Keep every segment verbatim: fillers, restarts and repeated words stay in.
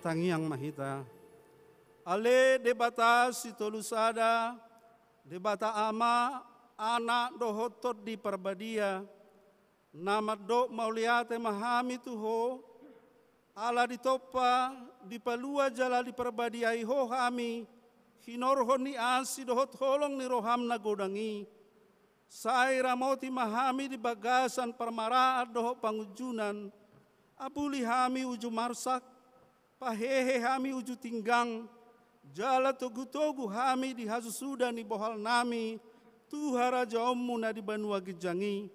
Tangiang ma hita. Ale Debata Sitolu Sada, Debata Ama, Anak dohot Tondi Parbadia, na mandok mauliate ma hami tu Ho, ala ditompa, dipalua jala diparbadiai Ho hami, hinorhon ni asi dohot holong ni roham na godang i. Sai ramoti ma hami di bagasan parmaraan dohot pangunjunan, apuli hami uju marsak, pahehe hami uju tinggang, jala togutogu hami di hasusuda ni bohal nami tu harajaonmu na di banua ginjang i.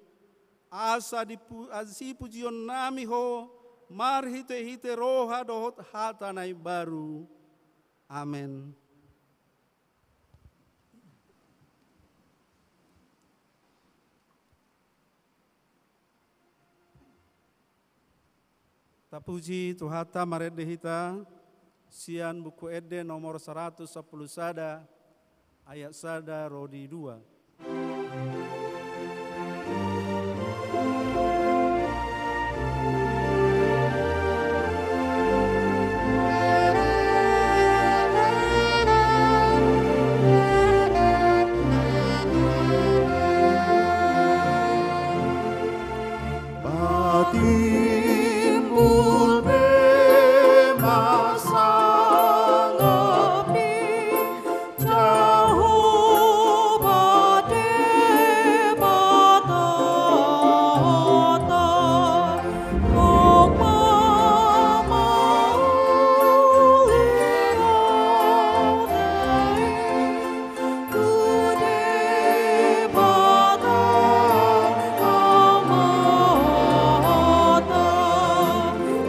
Asa dipu-, asa sipujion nami Ho, marhitehite roha dohot hata na imbaru. Amen. Tapuji Tuhanta, marende hita sian Buku Ende nomor saratus sampulu sada, ayat sada ro di dua. Patimbul be ma sangap ni Jahowa Debata ta, domma mauliate tu Debata Amanta.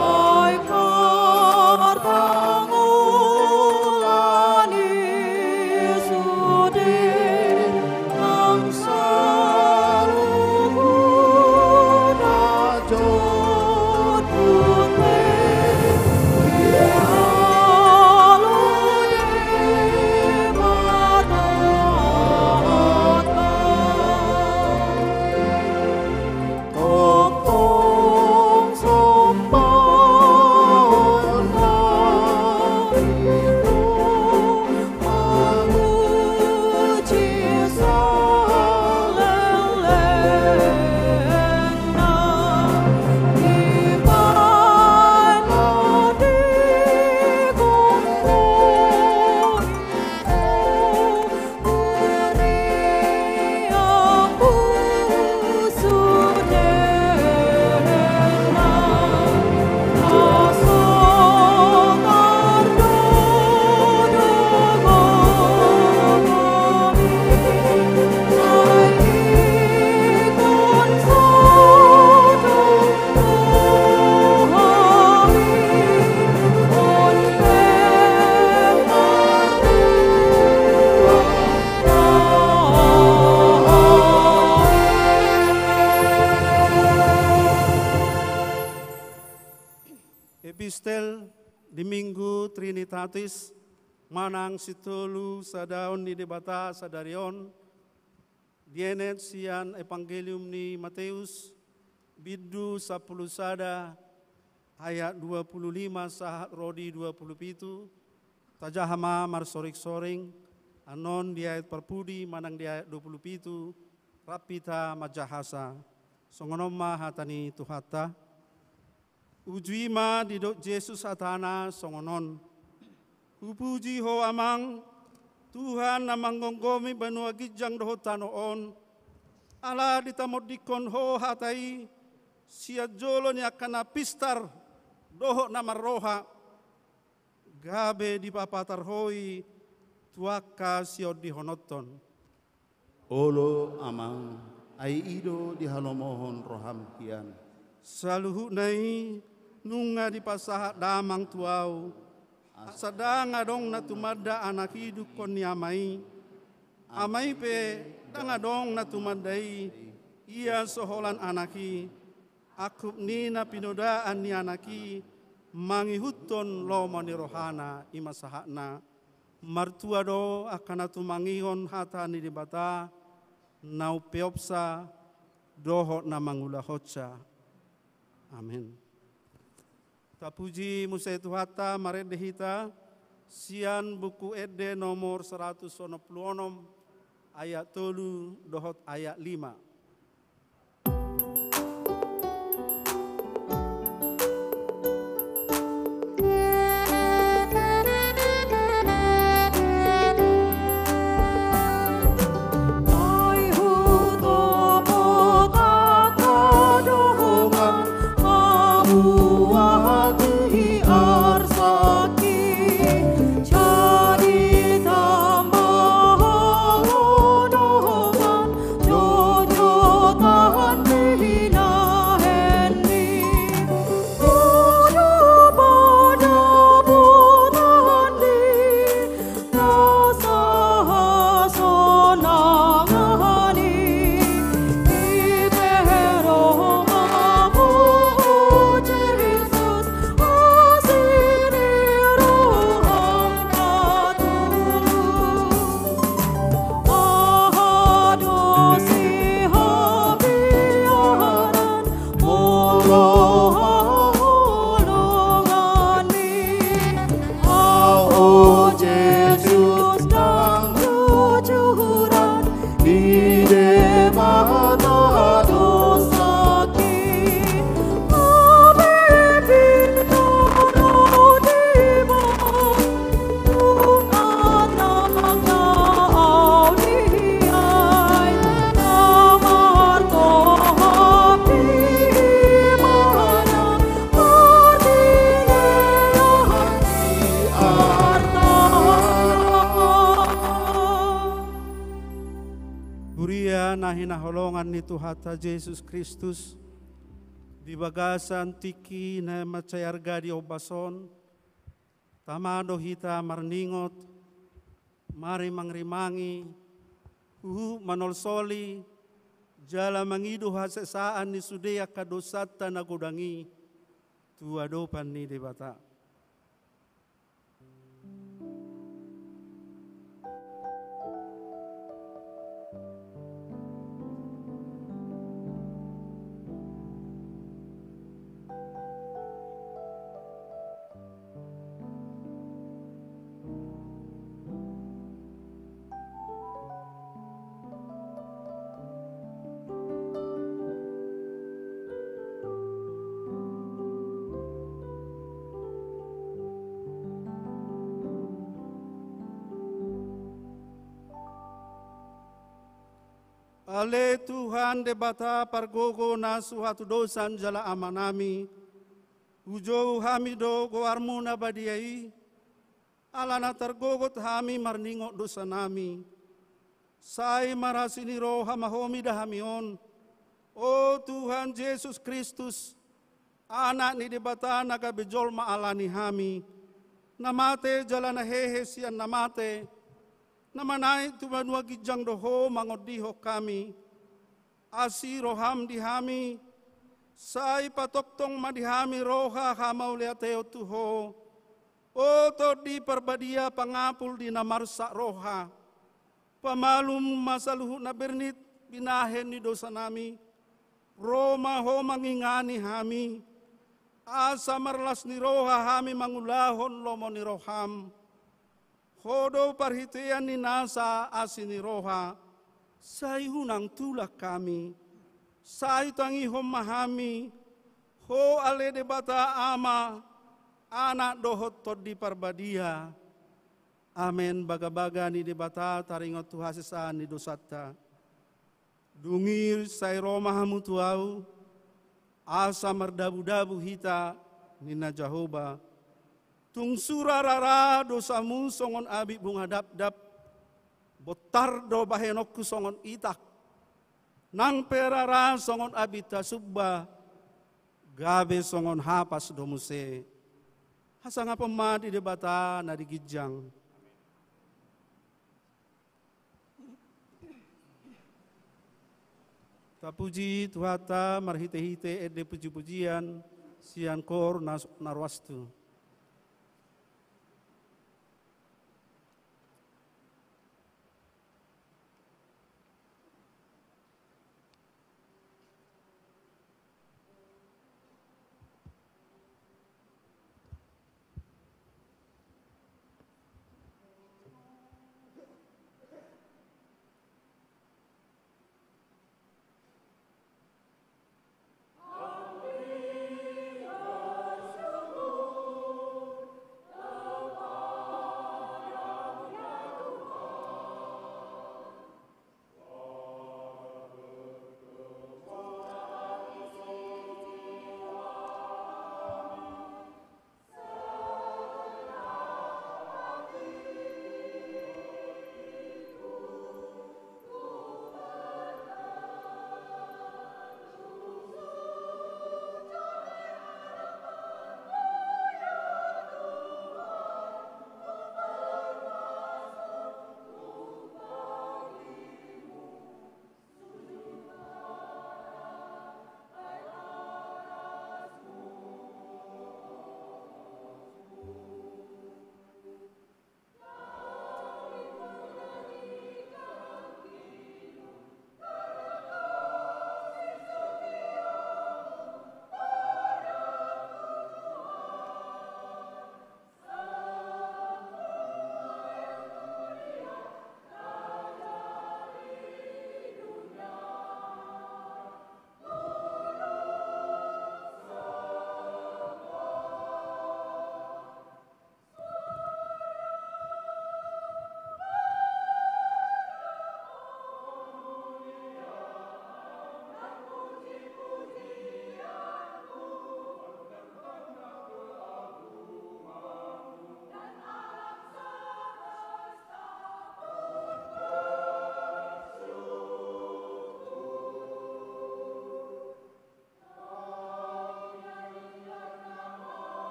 Ai partangulan i sude nang saluhutna jotjot be i alo Debata. Epistel di Minggu Trinitatis manang Sitolu Sadaon ni Debata sadari on, dienet sian Evangelium ni Mateus, bindu sampulu sada, ayat dua pulu lima sahat ro di dua pulu pitu. Tajaha ma marsoringsoring, annon di ayat parpudi manang di ayat dua pulu pitu, rap hita manjahasa. Songon on ma hata ni Tuhanta. Uju i ma didok Jesus hatana songon on: Hupuji Ho Amang, Tuhan na manggomgomi banua ginjang dohot tano on, ala ditamondingkon Ho hata i sian jolo ni angka na pistar dohot na marroha, gabe dipapatar Ho i tu angka siondihononton. Olo Amang, ai i do dihalomohon roham hian. Saluhutna i nunga dipasahat damang tu ahu, asa ndang adong na tumanda Anak i dungkon ni Ama i. Ama i pe ndang adong na tumanda i, ia so holan Anak i, angkup ni na pinodaan ni Anak i, mangihuthon lomo ni rohana, i ma sahatna. Martua do angka na tumangihon hata ni Debata, na umpeopsa dohot na mangulahonsa. Amen. Tapuji muse Tuhanta, marende hita sian Buku Ende nomor saratus onom pulu onom, ayat tolu dohot ayat lima. Molo holonganmi, au, o Jesus, ndang jujuran di Debata dosangki. Gabe pintor di bawah. Huria na hinaholongan ni Tuhanta Jesus Kristus, di bagasan tingki na mansai arga di ombas on, tama do hita marningot, marimangrimangi, huhut manolsoli, jala mangido hasesaan ni sude angka dosanta na godang i tu adopan ni Debata. Ale Tuhan Debata pargogo na so hatudosan jala Amanami, hujou hami do goarmu na badia i, ala na targogot hami marningot dosanami. Sai marasi ni roha ma ho mida hami on, o Tuhan Jesus Kristus, Anak ni Debata na gabe jolma ala ni hami, na mate jala na hehe sian na mate, na manaek tu banua ginjang do ho mangondihon hami. Asi roham di hami, sai patongtong ma di hami roha hamauliateon tu ho, o Tondi Parbadia pangapul di na marsak roha. Pamalum ma saluhut na bernit binahen ni dosanami, ro ma ho mangingani hami, asa marlas ni roha hami mangulahon lomo ni roham. Ho do parhitean ni nasa asi ni roha, sai unang tulak hami, sai tangihon ma hami, ho ale Debata Ama, Anak dohot Tondi Parbadia. Amen. Bagabaga ni Debata taringot tu hasesaan ni dosanta. Dung i sai ro ma hamu tu Ahu, asa mardabudabu hita, ninna Jahowa. Tung sura rara dosamu songon abit bunga dapdap, bontar do bahenonku songon itak. Nang pe rara songon abit hasumba, gabe songon hapas do muse. Hasangapon ma di Debata na di ginjang. Tapuji Tuhanta marhitehite ende pujipujian sian koor na, na ruas tu.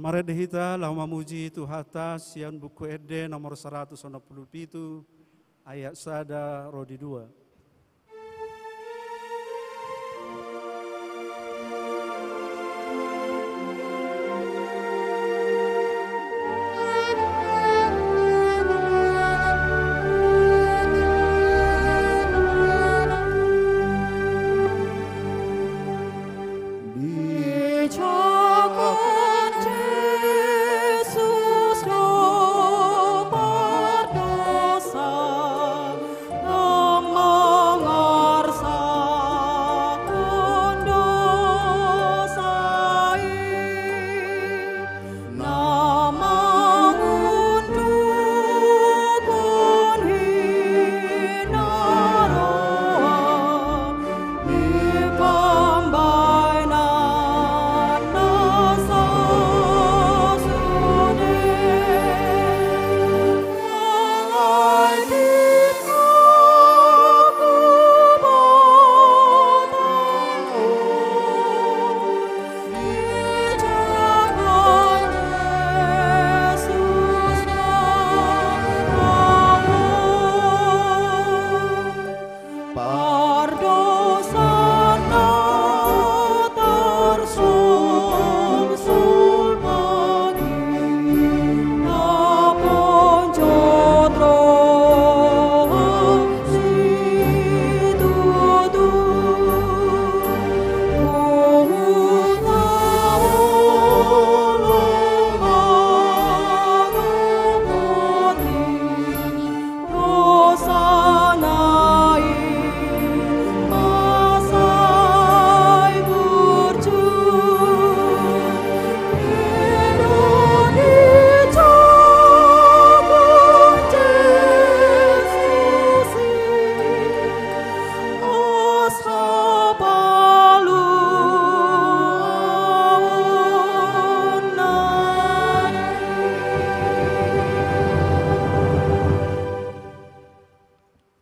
Marende hita laho mamuji Tuhanta sian Buku Ende nomor saratus onom pulu pitu, ayat sada ro di dua.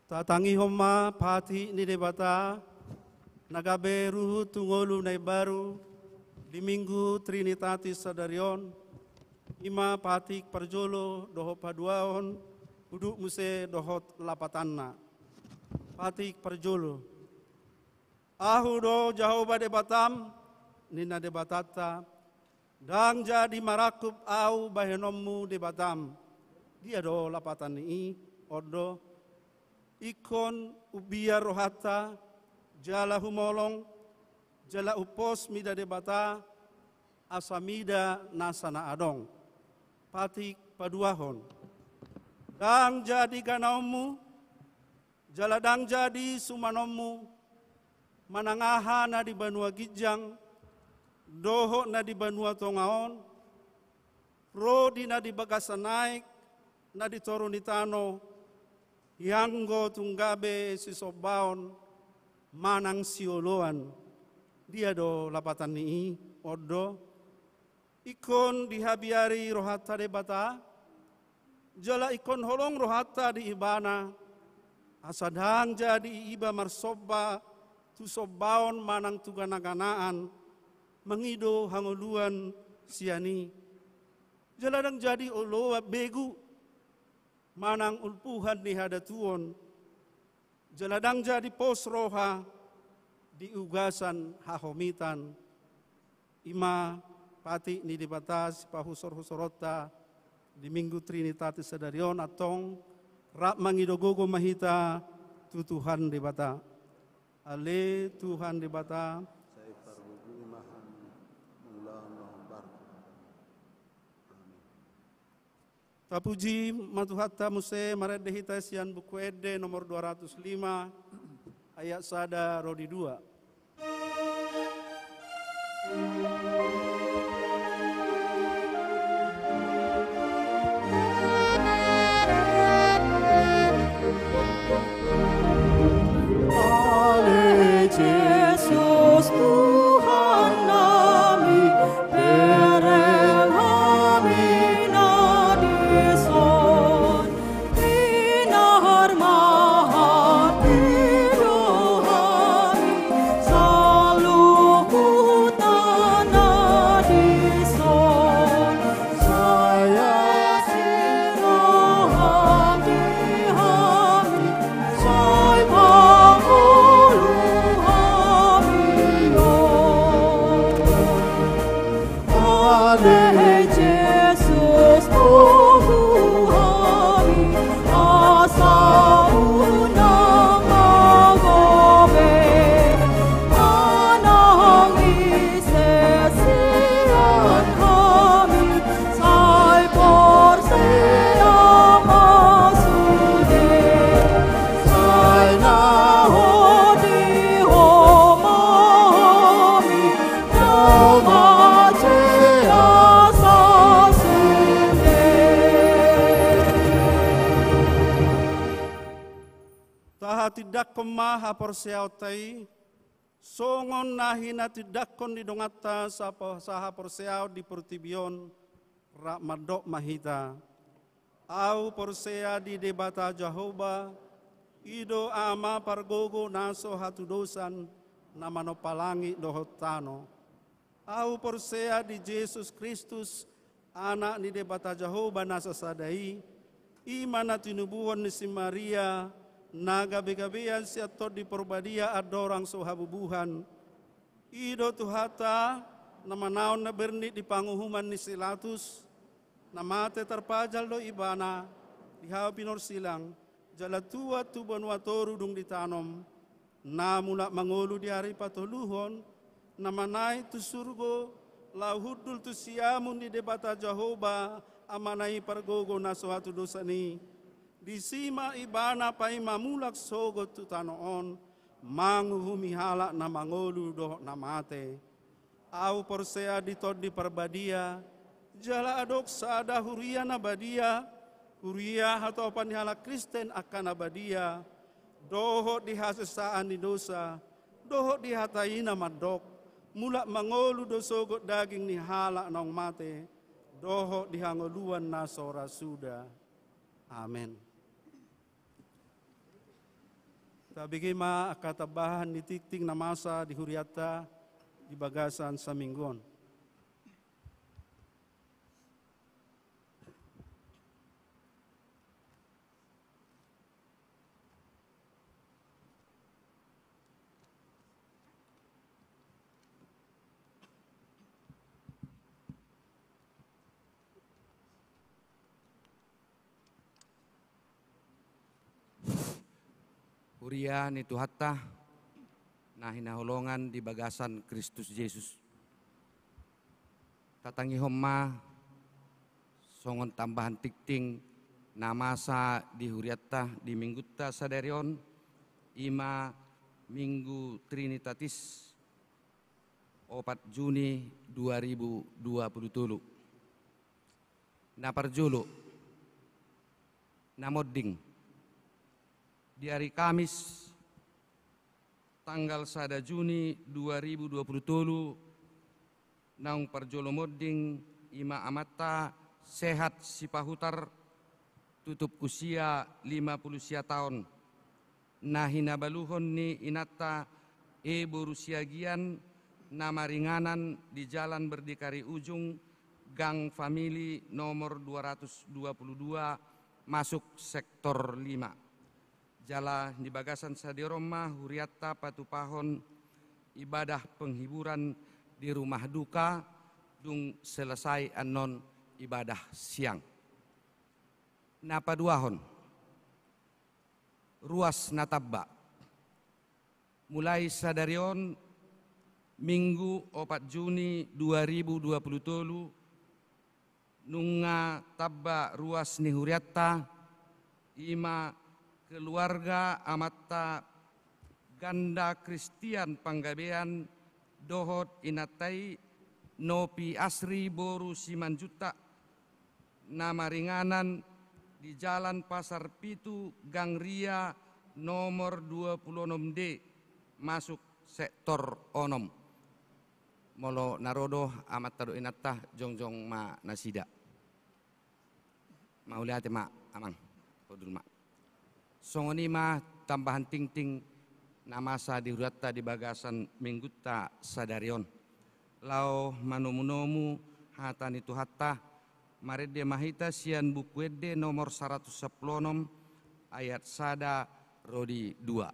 Tatangihon ma patik ni Debata na gabe ruhut tu ngolu na imbaru di Minggu Trinitatis sadari on. I ma patik parjolo dohot paduahon, huduk muse dohot lapatanna. Patik parjolo. Ahu do Jahowa Debatam, ninna Debatanta, ndang jadi marangkup ahu bahenonmu Debatam. Dia do lapatan ni i? On do, ingkon umbiar rohanta, jala humolong, jala umpos mida Debata, asa mida nasa na adong. Patik paduahon. Ndang jadi ganaonmu, jala ndang jadi sumanonmu, manang aha na di banua ginjang, dohot na di banua tonga on, ro di na di bagasan aek, na di toru ni tano, ianggo tung gabe sisombaon manang sioloan. Dia do lapatan ni i? On do, ingkon dihabiari rohanta Debata, jala ingkon holong rohanta di Ibana, asa ndang jadi iba marsomba tu sombaon manang tu ganaganaan, mangido hangoluan sian i. Jala ndang jadi oloan begu manang ulpuhan ni hadatuon, jala ndang jadi pos roha di ugasan hahomitan. I ma patik ni Debata sipahusorhusoronta di Minggu Trinitatis sadari on. Antong rap mangido gogo ma hita tu Tuhan Debata. Ale Tuhan Debata. Sai pargogoi ma hami mangulahon na hombar. Amin. Tapuji ma Tuhanta muse, marende hita sian Buku Ende nomor dua ratus lima, ayat sada ro di dua. Ale Jesus Tuhan nami, bereng hami na dison, pinarmahanmi do hami saluhutna. tindanghon ma haporseaonta i, songon na hinatindangkon ni donganta sapo-, sahaporseaon di portibi on, rap mandok ma hita: Ahu porsea di Debata Jahowa, i do Ama pargogo na so hatudosan, na manompa langit dohot tano. Ahu porsea di Jesus Kristus, Anak ni Debata Jahowa na sasada i, i ma na tinubuhon ni si Maria, na gabegabean sian Tondi Parbadia andorang so habubuhan. I do Tuhanta, na manaon na bernit di panguhuman ni si Latus, na mate tarpajal do Ibana di hau pinorsilang, jala tuat tu banua toru dung ditanom, na mulak mangolu di ari patoluhon, na manaek tu surgo, laho hundul tu siamun ni Debata Jahowa, Amana i pargogo na so hatudosan i. Disi ma Ibana paima mulak sogot tu tano on, manguhumi halak na mangolu dohot na mate. Ahu porsea di Tondi Parbadia, jala adong sada huria na badia, huria hatopan ni halak Kristen angka na badia, dohot di hasesaan ni dosa, dohot di hata i na mandok: Mulak mangolu do sogot daging ni halak naung mate, dohot di hangoluan na so ra suda. Amen. Tabege ma angka tambahan ni tingting na masa di hurianta di bagasan saminggu on. Huria ni Tuhanta na hinaholongan di bagasan Kristus Jesus. Tatangihon ma songon tambahan tingting na masa di hurianta di minggunta sadari on, i ma Minggu Trinitatis, opat Juni dua ribu dua puluh tolu. Na parjolo, na monding, di ari Kamis, tanggal sada Juni dua ribu dua puluh tolu, naung parjolo monding, i ma amanta Sehat Sipahutar, tutup usia lima puluh sia taon, na hinabaluhon ni inanta E. Boru Siagian, na maringanan di Jalan Berdikari Ujung, Gang Famili nomor dua ratus dua puluh dua, masuk sektor lima. Jala di bagasan sadari on ma hurianta patupahon ibadah penghiburan di rumah duka, dung selesai annon ibadah siang. Na paduahon, ruas na tamba. Mulai sadari on, Minggu opat Juni dua ribu dua puluh tolu, nunga tamba ruas ni hurianta, i ma keluarga amanta Ganda Kristian Panggabean dohot inanta i Nopi Asri boru Simanjuntak, na maringanan di Jalan Pasar Pitu, Gang Ria, nomor dua puluh onom D, masuk sektor onom. Molo na ro do amanta dohot inanta, jongjong ma nasida. Mauliate ma, Amang. Hundul ma. Songon i ma tambahan tingting na masa di hurianta di bagasan minggunta sadari on. Laho manomunomu hata ni Tuhanta, marende ma hita sian Buku Ende nomor saratus sampulu onom, ayat sada ro di dua.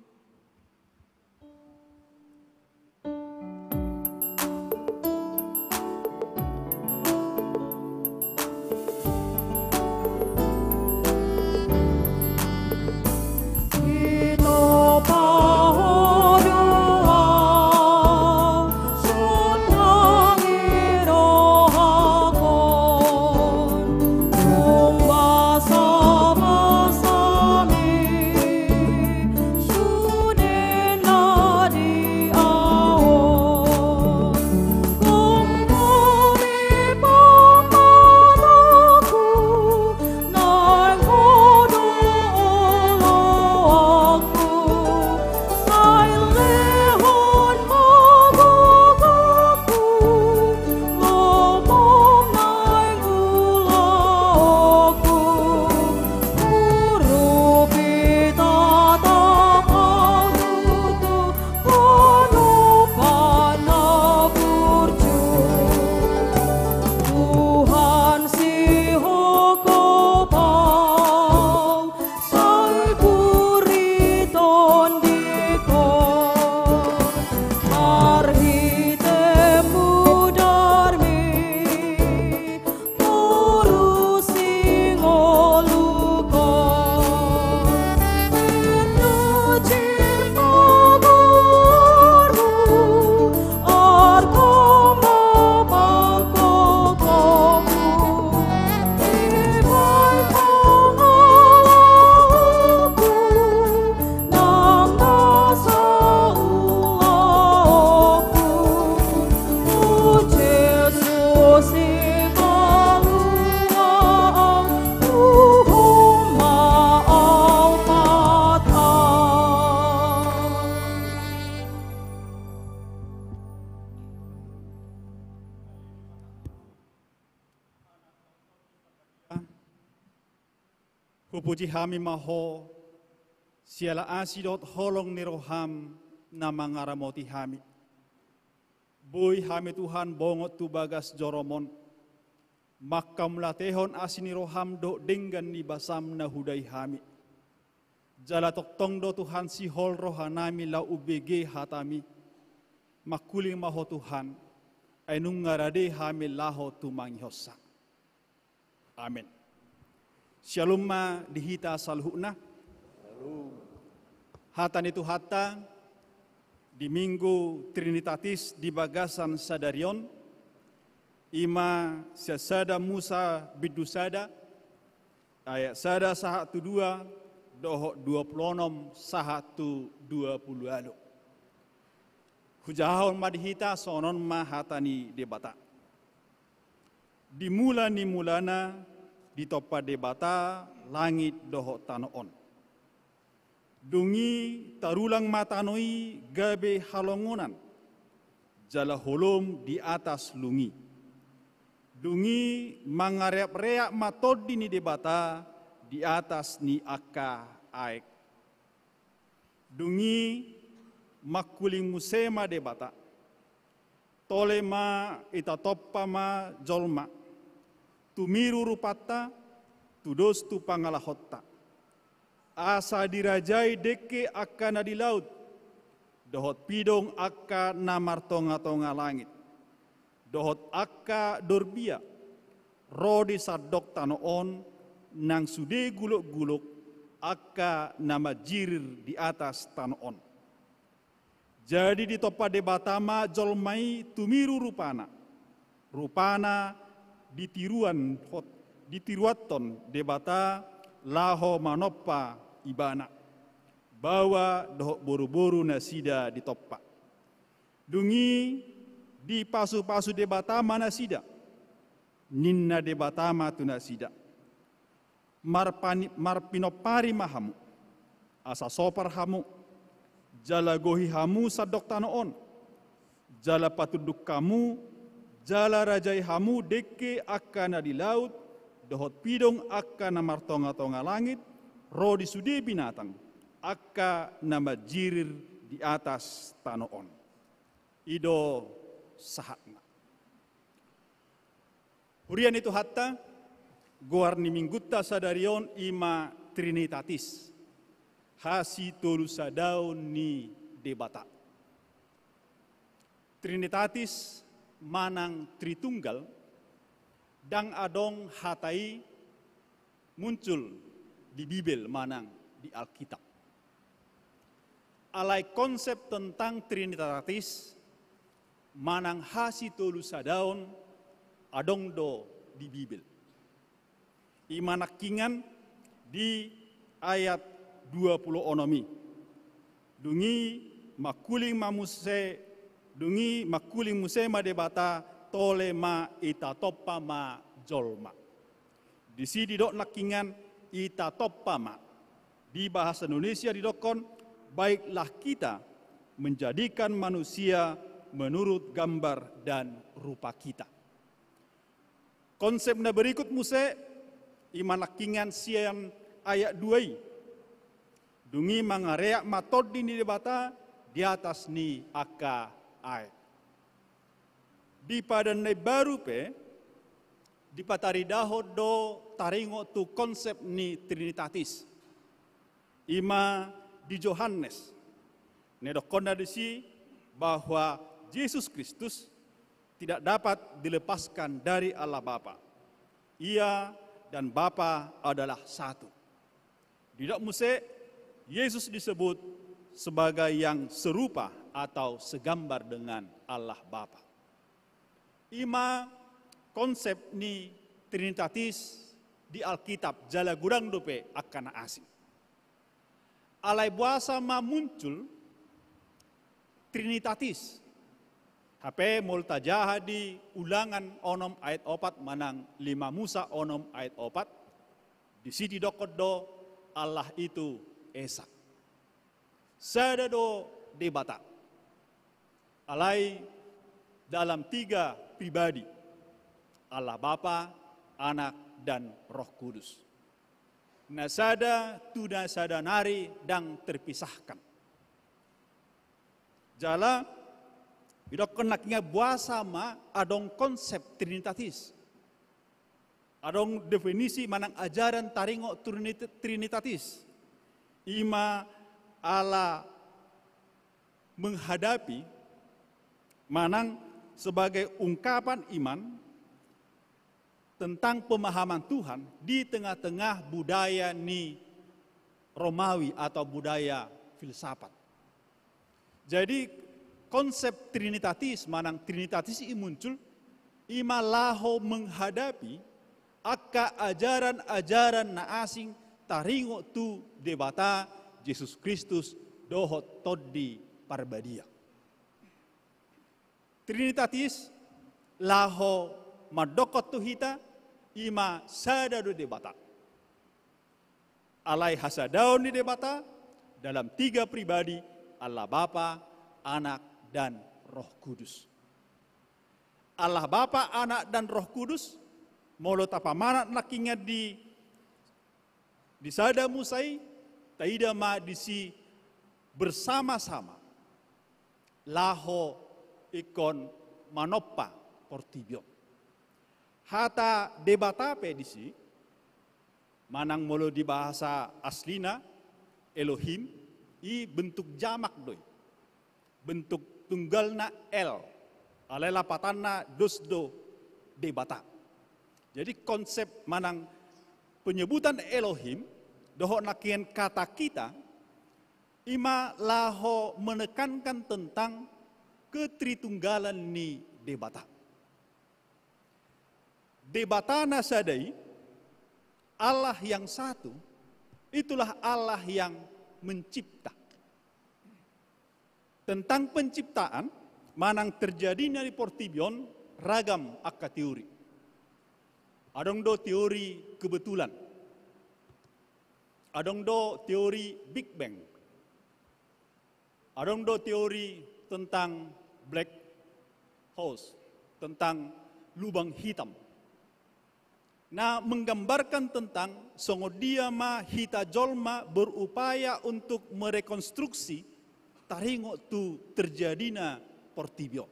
Hupuji hami ma Ho, siala asi dohot holong ni roham na mangaramoti hami. Boi hami Tuhan bongot tu bagas joromon, mangkamlatehon asi ni roham dohot denggan ni basam na hudai hami. Jala tongtong do Tuhan sihol rohanami laho umbege hatami. Mangkuling ma Ho Tuhan, ai nunga rade hami laho tumangihonsa. Amen. Syalom ma di hita saluhutna. Hata ni Tuhanta di Minggu Trinitatis di bagasan sadari on, i ma sian sada Musa bindu sada, ayat sada sahat tu dua, dohot dua pulu onom sahat tu dua pulu ualu. Hujahahon ma di hita, songon on ma hata ni Debata. Di mula ni mulana ditompa Debata langit dohot tano on. Dung i tarulang ma tano i gabe halongonan, jala holom di atas lung i. Dung i mangareapreap ma Tondi ni Debata di atas ni angka aek. Dung i mangkuling muse ma Debata. Tole ma itatompa ma jolma, tumiru rupanta, tudos tu pangalahonta. Asa dirajai dengke angka na di laut, dohot pidong angka na martongatonga langit, dohot angka dorbia, ro di sandok tano on, nang sude gulokgulok angka na manjirir di atas tano on. Jadi ditompa Debata ma jolma i tumiru rupana. Rupana ditiruan hot-, ditiruanhon Debata laho manompa ibana. Baoa dohot boruboru nasida ditompa. Dung i dipasupasu Debata ma nasida. Ninna Debata ma tu nasida. Marpani-, marpinompari ma hamu, asa sopar hamu, jala gohi hamu sandok tano on, jala patunduk hamu, jala rajai hamu dengke angka na di laut, dohot pidong angka na martongatonga langit, ro di sude binatang, angka na manjirir di atas tano on. I do sahatna. Huria ni Tuhanta, goar ni Minggunta sadari on i ma Trinitatis, hasitolusadaon ni Debata. Trinitatis manang Tritunggal, ndang adong hata i muncul di Bibel manang di Alkitab. Alai konsep tentang Trinitatis manang hasitolusadaon adong do di Bibel. I ma nangkingan di ayat dua pulu onom i. Dung i mangkuling ma muse, dung i mangkuling muse ma Debata, tole ma itatompa ma jolma. Disi didok nangkingan itatompa ma. Di bahasa Indonesia didokkon, baiklah kita menjadikan manusia menurut gambar dan rupa kita. Konsep na berikut muse, i ma nangkingan sian ayat dua i. Dung i mangareak ma Tondi ni Debata di atas ni angka aek. Di Padan na Imbaru pe, dipataridahon do taringot tu konsep ni Trinitatis. I ma di Johannes. Na didokkonna disi bahwa Jesus Kristus tidak dapat dilepaskan dari Allah Bapa. Ia dan Bapa adalah satu. Didok muse, Yesus disebut sebagai yang serupa atau segambar dengan Allah Bapa. I ma konsep ni Trinitatis di Alkitab, jala godang dope angka na asing. Alai boasa ma muncul Trinitatis? Hape molo tajaha di Ulangan onom ayat opat manang lima Musa onom ayat opat, disi didokkon do Allah itu Esa. Sada do Debata. Alai dalam tiga pribadi, Allah Bapa, Anak, dan Roh Kudus. Na sada tu na sada nari ndang terpisahkan. Jala, didokkon nangkin boasa ma adong konsep Trinitatis. Adong definisi manang ajaran taringot Trinit-, Trinitatis. I ma ala menghadapi manang sebagai ungkapan iman tentang pemahaman Tuhan di tengah-tengah budaya ni Romawi atau budaya filsafat. Jadi, konsep Trinitatis manang Trinitatis i muncul i ma laho menghadapi angka ajaran-ajaran na asing taringot tu Debata, Jesus Kristus dohot Tondi Parbadia. Trinitatis laho mandokkon tu hita i ma sada do Debata. Alai hasadaon ni Debata dalam tiga pribadi, Allah Bapa, Anak, dan Roh Kudus. Allah Bapa, Anak, dan Roh Kudus, molo tapamanat nangkin di, di sada Musa i, taida ma disi bersama-sama laho ingkon manompa portibi on. Hata Debata pe disi, manang molo di bahasa aslina, Elohim, i bentuk jamak do i. Bentuk tunggalna El. Alai lapatanna dos do Debata. Jadi konsep manang penyebutan Elohim, dohot nangkin kata kita, i ma laho menekankan tentang ketritunggalan ni Debata. Debata na sada i, Allah yang satu, itulah Allah yang mencipta. Tentang penciptaan, manang terjadina di portibi on, ragam angka teori. Adong do teori kebetulan. Adong do teori Big Bang. Adong do teori tentang black holes, tentang lubang hitam. Na menggambarkan tentang songon dia ma hita jolma berupaya untuk merekonstruksi taringot tu terjadina portibi on.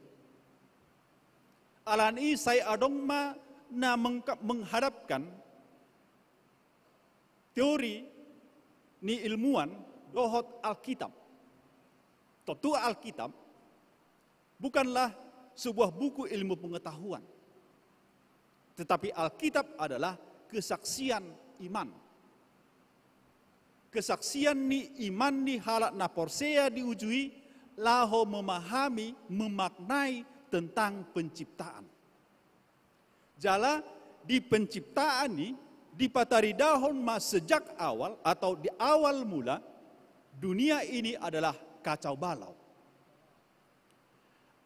Alani i sai adong ma na mengka-, menghadapkan teori ni ilmuwan dohot Alkitab. Tontu Alkitab bukanlah sebuah buku ilmu pengetahuan. Tetapi Alkitab adalah kesaksian iman. Kesaksian ni iman ni halak na porsea di uju i laho memahami, memaknai tentang penciptaan. Jala di penciptaan i dipataridahon ma sejak awal atau di awal mula dunia ini adalah kacau balau.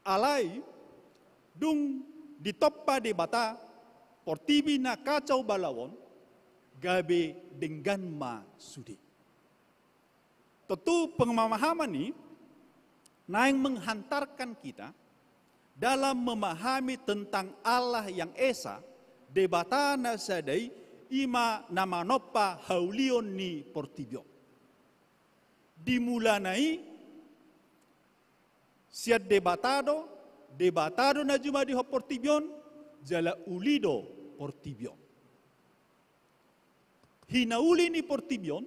Alai dung ditompa Debata portibi na kacau balau on gabe denggan ma sude. Tontu pemahaman i naeng menghantarkan kita dalam memahami tentang Allah yang Esa, Debata na sada i, i ma na manompa haulion ni portibi on. Di mulana i sian Debata do, Debata do na jumadihon portibi on, jala uli do portibi on. Hinauli ni portibi on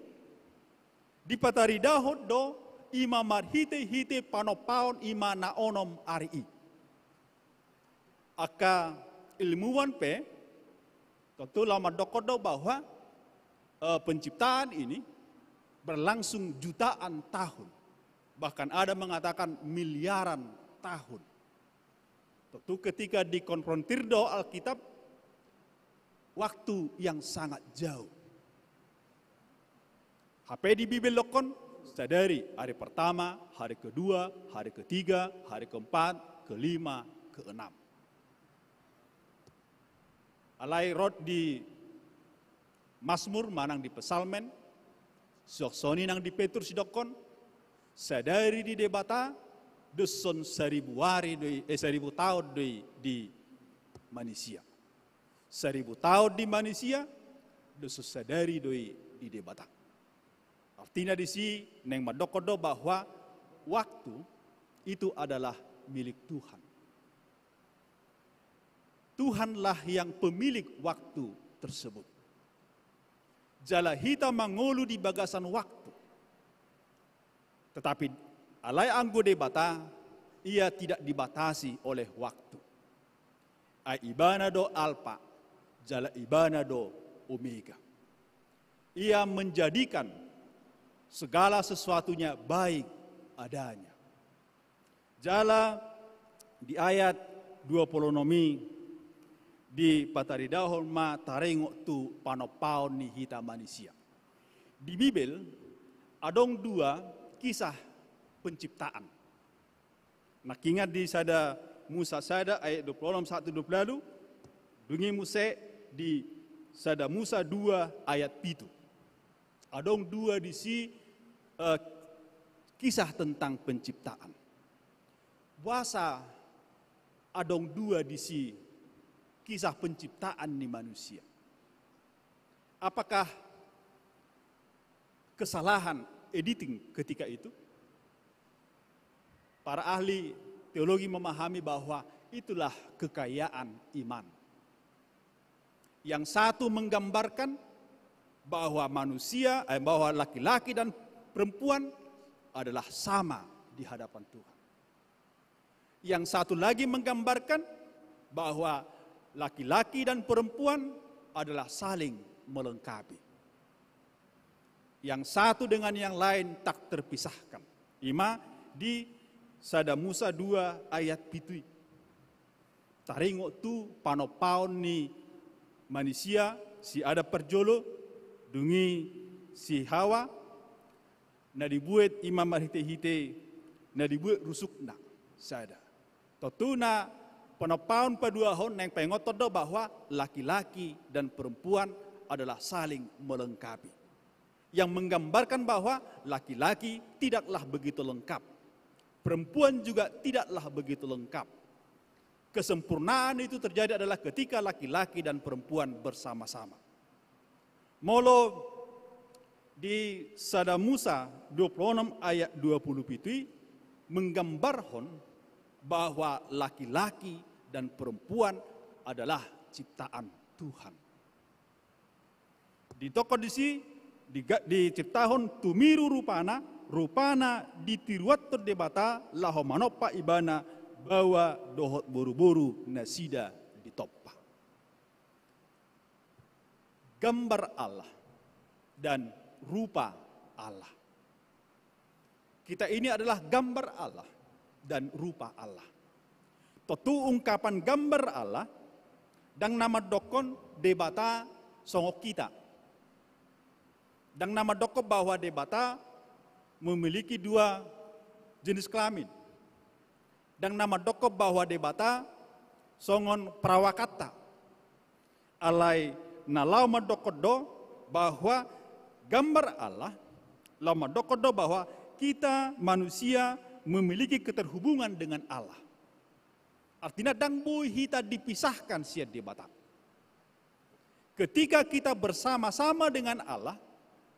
dipataridahon do i ma marhitehite panompaon i ma na onom ari i. Angka ilmuwan pe tontu laho mandokkon do bahwa, eh, penciptaan ini berlangsung jutaan tahun. Bahkan ada mengatakan miliaran tahun. Tontu ketika dikonfrontir do Alkitab, waktu yang sangat jauh. Hape di Bibel dokkon, sadari hari pertama, hari kedua, hari ketiga, hari keempat, kelima, keenam. Alai ro di Masmur manang di Psalmen, suang songon i nang di Petrus didokkon, sadari di Debata, dos on saribu ari do i, eh, saribu taon do i di manisia. Saribu taon di manisia, dosa sadari do i di Debata. Artina disi naeng mandokkon do bahwa waktu itu adalah milik Tuhan. Tuhanlah yang pemilik waktu tersebut. Jala hita mangolu di bagasan waktu. Tetapi alai anggo Debata, ia tidak dibatasi oleh waktu. Ai Ibana do Alpa, jala Ibana do Omega. Ia menjadikan segala sesuatunya baik adanya. Jala di ayat dua pulu onom i dipataridahon ma taringot tu panompaon ni hita manisia. Di Bibel adong dua kisah penciptaan. Nangkiningan di sada Musa sada ayat dua pulu onom sahat tu dua pulu ualu, dung i muse di sada Musa dua ayat pitu. Adong dua disi, eh, kisah tentang penciptaan. Boasa adong dua disi kisah penciptaan ni manusia? Apakah kesalahan editing ketika itu? Para ahli teologi memahami bahwa itulah kekayaan iman. Yang satu menggambarkan bahwa manusia, eh, bahwa laki-laki dan perempuan adalah sama di hadapan Tuhan. Yang satu lagi menggambarkan bahwa laki-laki dan perempuan adalah saling melengkapi. Yang satu dengan yang lain tak terpisahkan. I ma di sada Musa dua ayat pitu i. Taringot tu panompaon ni manisia, si Adam parjolo, dung i si Hawa, na dibuat i ma marhite-hite na dibuat rusukna sada. Tontuna panompaon paduahon naeng paingothon do bahwa laki-laki dan perempuan adalah saling melengkapi. Yang menggambarkan bahwa laki-laki tidaklah begitu lengkap. Perempuan juga tidaklah begitu lengkap. Kesempurnaan itu terjadi adalah ketika laki-laki dan perempuan bersama-sama. Molo di sada Musa dua pulu onom ayat dua pulu pitu i menggambarhon bahwa laki-laki dan perempuan adalah ciptaan Tuhan. Ditokhon disi, diga-, diciptahon tumiru rupana, rupana ditiruanhon Debata laho manompa ibana, baoa dohot boru-boru nasida ditompa. Gambar Allah dan rupa Allah. Kita ini adalah gambar Allah dan rupa Allah. Tontu ungkapan gambar Allah, ndang na mandokkon Debata songon hita. Ndang na mandokkon bahwa Debata memiliki dua jenis kelamin. Ndang na mandokkon bahwa Debata songon perawakanta. Alai na laho mandokkon do bahwa gambar Allah, laho mandokkon do bahwa kita manusia memiliki keterhubungan dengan Allah. Artina ndang boi hita dipisahkan sian Debata. Ketika kita bersama-sama dengan Allah,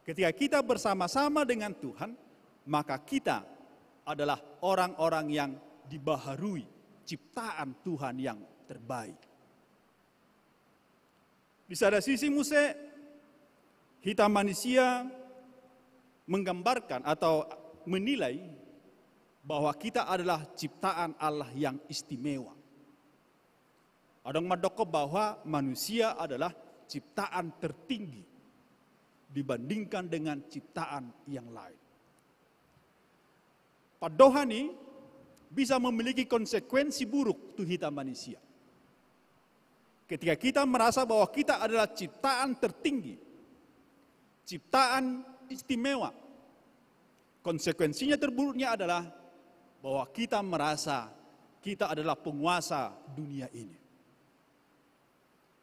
ketika kita bersama-sama dengan Tuhan, maka kita adalah orang-orang yang dibaharui, ciptaan Tuhan yang terbaik. Di sada sisi muse, hita manusia menggambarkan atau menilai bahwa kita adalah ciptaan Allah yang istimewa. Adong mandokkon bahwa manusia adalah ciptaan tertinggi dibandingkan dengan ciptaan yang lain. Pandohan i bisa memiliki konsekuensi buruk tu hita manusia. Ketika kita merasa bahwa kita adalah ciptaan tertinggi, ciptaan istimewa, konsekuensinya terburuknya adalah bahwa kita merasa kita adalah penguasa dunia ini.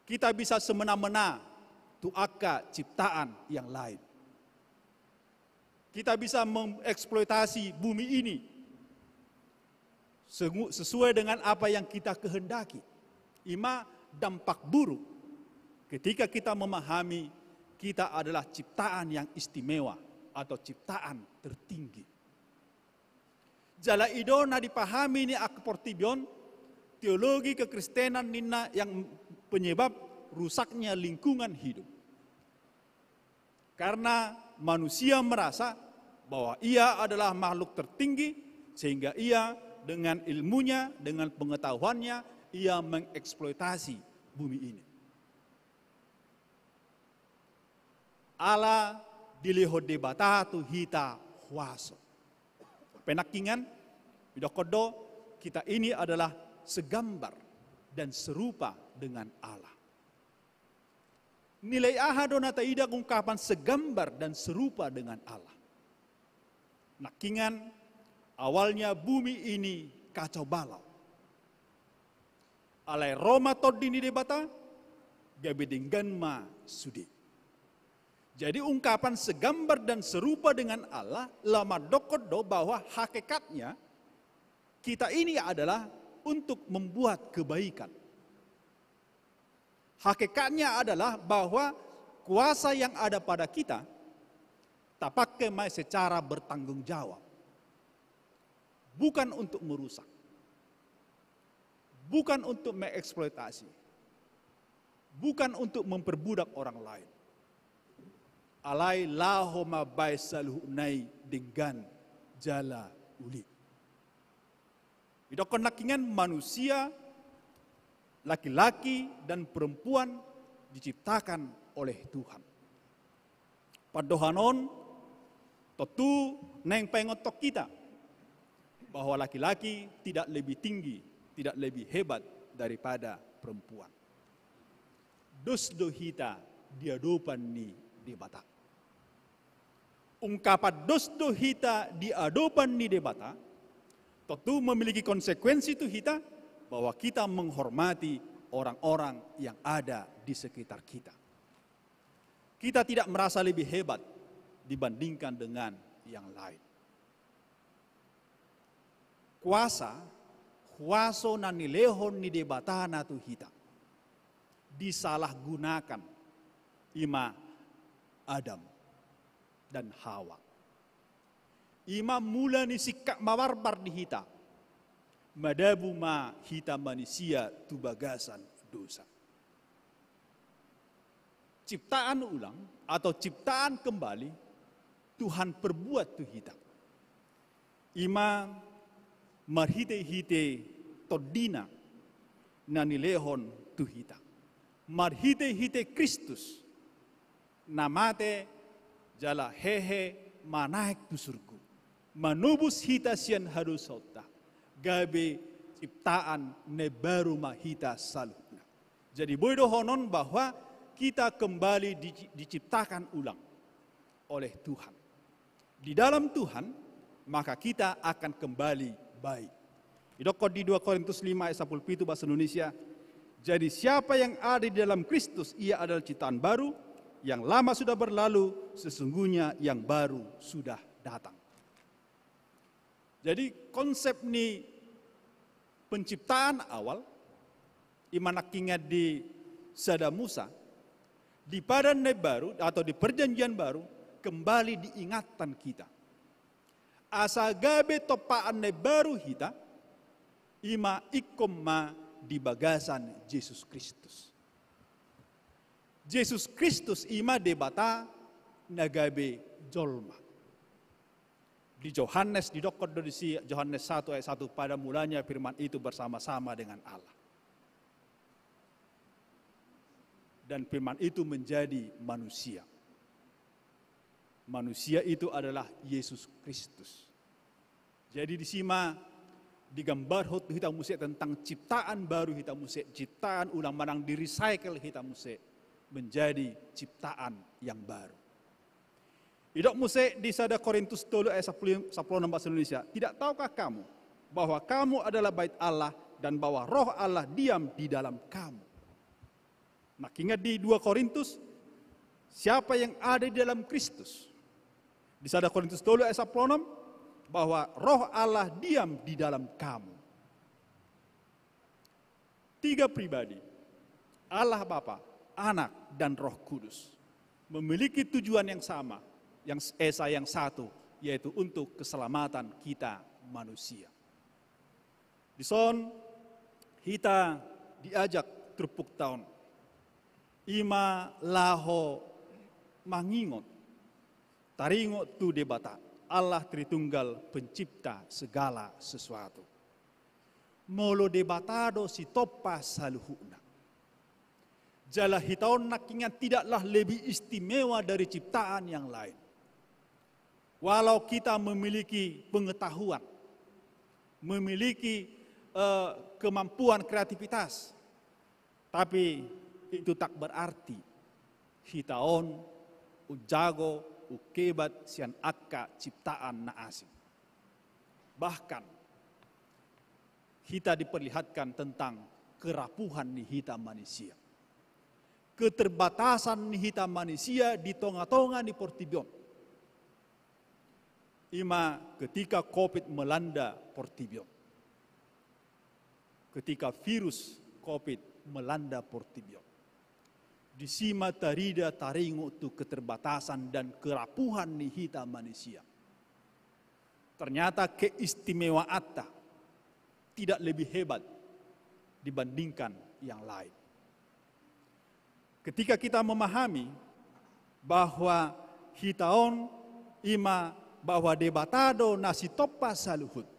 Kita bisa semena-mena tu angka ciptaan yang lain. Kita bisa mengeksploitasi bumi ini segu-, sesuai dengan apa yang kita kehendaki. I ma dampak buruk ketika kita memahami Kita adalah ciptaan yang istimewa atau ciptaan tertinggi. Jala i do na dipahami ni angka portibi on, teologi kekristenan ninna, yang penyebab rusaknya lingkungan hidup. Karena manusia merasa bahwa ia adalah makhluk tertinggi, sehingga ia dengan ilmunya, dengan pengetahuannya, ia mengeksploitasi bumi ini. Ala dilehon Debata tu hita huaso. Penangkingan, didokkon do, kita ini adalah segambar dan serupa dengan Allah. Nilai aha do na taida ungkapan segambar dan serupa dengan Allah? Nangkingan, awalnya bumi ini kacau balau. Alai ro ma Tondi ni Debata, gabe denggan ma sude. Jadi ungkapan segambar dan serupa dengan Allah, laho mandokkon do bahwa hakikatnya kita ini adalah untuk membuat kebaikan. Hakikatnya adalah bahwa kuasa yang ada pada kita, tapake ma i secara bertanggung jawab. Bukan untuk merusak. Bukan untuk mengeksploitasi. Bukan untuk memperbudak orang lain. Alai laho mambahen saluhutna i denggan jala uli. Didokkon nangkingan, manusia, laki-laki dan perempuan diciptakan oleh Tuhan. Pandohan on tontu naeng paingothon hita bahwa laki-laki tidak lebih tinggi, tidak lebih hebat daripada perempuan. Dos do hita di adopan ni Debata. Ungkapan dos do hita di adopan ni Debata, tontu memiliki konsekuensi tu hita, bahwa kita menghormati orang-orang yang ada di sekitar kita. Kita tidak merasa lebih hebat dibandingkan dengan yang lain. Kuasa, huaso na nilehon ni Debata na tu hita disalahgunakan, i ma Adam dan Hawa. I ma mula ni singkat mabarbar di hita, madabu ma hita manisia tu bagasan dosa. Ciptaan ulang atau ciptaan kembali Tuhan perbuat tu hita. I ma marhite-hite Tondina na nilehon tu hita. Marhite-hite Kristus na mate jala hehe manaek tu surgo, manobus hita sian hadosaonta, gabe ciptaan na baru ma hita saluhutna. Jadi boi dohonon bahwa kita kembali di-, diciptakan ulang oleh Tuhan. Di dalam Tuhan, maka kita akan kembali baik. Didokkon di dua Korintus lima ayat sapuluh pitu bahasa Indonesia, "Jadi siapa yang ada di dalam Kristus, ia adalah ciptaan baru, yang lama sudah berlalu, sesungguhnya yang baru sudah datang." Jadi konsep ni penciptaan awal, i ma nangkiningan di Sada Musa, di Padan na Baru atau di Perjanjian Baru, kembali diingatkan kita. Asa gabe tompaan na baru hita, i ma ingkon ma di bagasan Jesus Kristus. Jesus Kristus i ma Debata na gabe jolma. Di Johannes didokkon do disi, Johannes satu ayat satu, "Pada mulanya Firman itu bersama-sama dengan Allah. Dan Firman itu menjadi manusia." Manusia itu adalah Yesus Kristus. Jadi disi ma digambarhon tu hita muse tentang ciptaan baru hita muse, ciptaan ulang manang di-recycle hita muse menjadi ciptaan yang baru. Didok muse di Sada Korintus tolu ayat sapuluh, sapuluh enam bahasa Indonesia, "Tidak tahukah kamu bahwa kamu adalah bait Allah dan bahwa Roh Allah diam di dalam kamu?" Nangkiningan di dua Korintus, siapa yang ada di dalam Kristus? Di Sada Korintus tolu ayat sapuluh enam, bahwa Roh Allah diam di dalam kamu. Tiga pribadi, Allah Bapa, Anak, dan Roh Kudus. memiliki tujuan yang sama, yang esa yang satu, yaitu untuk keselamatan kita manusia. Dison hita diajak turpukta on, ima laho mangingot, taringot tu Debata, Allah Tritunggal, pencipta segala sesuatu. Molo Debata do sitompa saluhutna, jala hita on nangkiningan tidaklah lebih istimewa dari ciptaan yang lain. Walau kita memiliki pengetahuan, memiliki eh, kemampuan kreativitas, tapi itu tak berarti hita on umjago, umhebat sian angka ciptaan na asing. Bahkan hita diperlihatkan tentang kerapuhan ni hita manisia, keterbatasan ni hita manisia di tonga-tonga ni portibi on. Ima ketika covid melanda portibi on, ketika virus covid melanda portibi on, disi ma tarida taringot tu keterbatasan dan kerapuhan ni hita manisia. Ternyata keistimewaanta tidak lebih hebat dibandingkan yang lain. Ketika kita memahami bahwa hita on ima, bahwa Debata do na sitompa saluhut,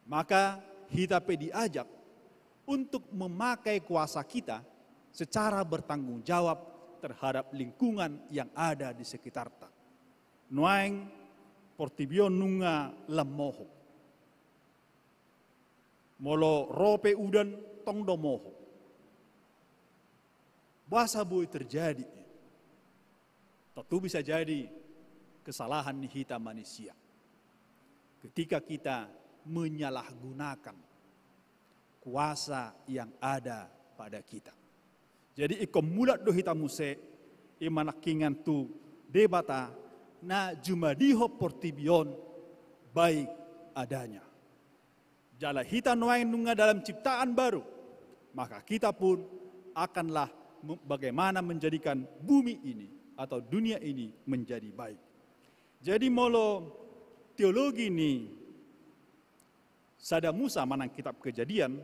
maka hita pe diajak untuk memakai kuasa kita secara bertanggung jawab terhadap lingkungan yang ada di sekitarta. Nuaeng portibi on nunga lam mohop. Molo ro pe udan, tong do mohop. Boasa boi terjadi? Tentu bisa jadi kesalahan ni hita manisia ketika kita menyalahgunakan kuasa yang ada pada kita. Jadi ingkon mulak do hita muse, ima nangkiningan, tu Debata na jumadihon portibi on baik adanya. Jala hita nuaeng nunga dalam ciptaan baru, maka kita pun akanlah me-, bagaimana menjadikan bumi ini atau dunia ini menjadi baik. Jadi molo teologi ni sada Musa manang kitab Kejadian,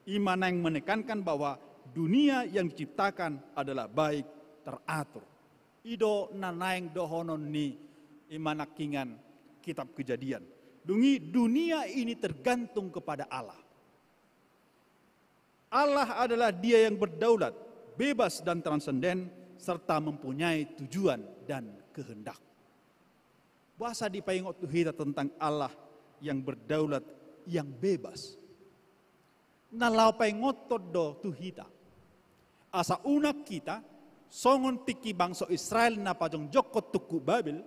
ima naeng menekankan bahwa dunia yang diciptakan adalah baik, teratur. I do na naeng dohonon ni ima nangkiningan kitab Kejadian. Dung i dunia ini tergantung kepada Allah. Allah adalah Dia yang berdaulat, bebas dan transenden, serta mempunyai tujuan dan kehendak. Boasa dipaingot tu hita tentang Allah yang berdaulat, yang bebas? Na laho paingothon do tu hita, asa unang hita songon tingki bangso Israel na pajongjonghon tungku Babel,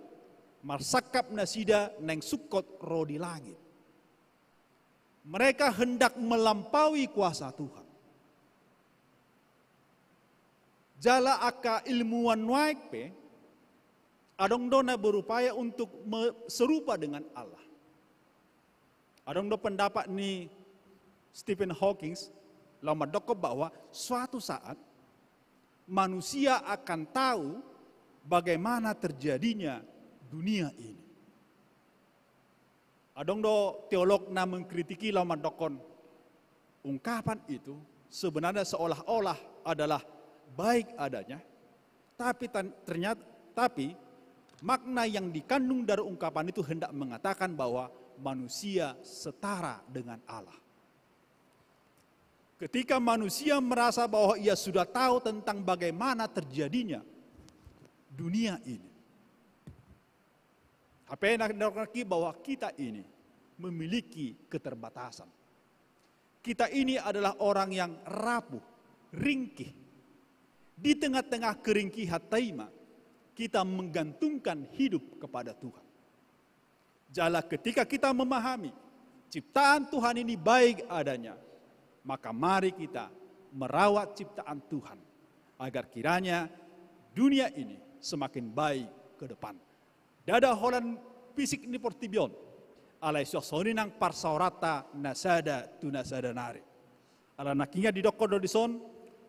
marsangkap nasida naeng sungkot ro di langit. Mereka hendak melampaui kuasa Tuhan. Jala angka ilmuwan nuaeng pe adong do na berupaya untuk me-, serupa dengan Allah. Adong do pendapat ni Stephen Hawking laho mandokkon bahwa suatu saat manusia akan tahu bagaimana terjadinya dunia ini. Adong do teolog na mengkritiki laho mandokkon, ungkapan itu sebenarnya seolah-olah adalah baik adanya, tapi tan-, ternyata, tapi makna yang dikandung dari ungkapan itu hendak mengatakan bahwa manusia setara dengan Allah. Ketika manusia merasa bahwa ia sudah tahu tentang bagaimana terjadinya dunia ini, hape na didok nangkin bahwa kita ini memiliki keterbatasan. Kita ini adalah orang yang rapuh, ringkih. Di tengah-tengah keringkihan taima, kita menggantungkan hidup kepada Tuhan. Jala ketika kita memahami ciptaan Tuhan ini baik adanya, maka mari kita merawat ciptaan Tuhan, agar kiranya dunia ini semakin baik ke depan. Ndada holan fisik ni portibi on, alai suang songon i nang parsaoranta na sada tu na sada nari. Ala nangkin didokkon do dison,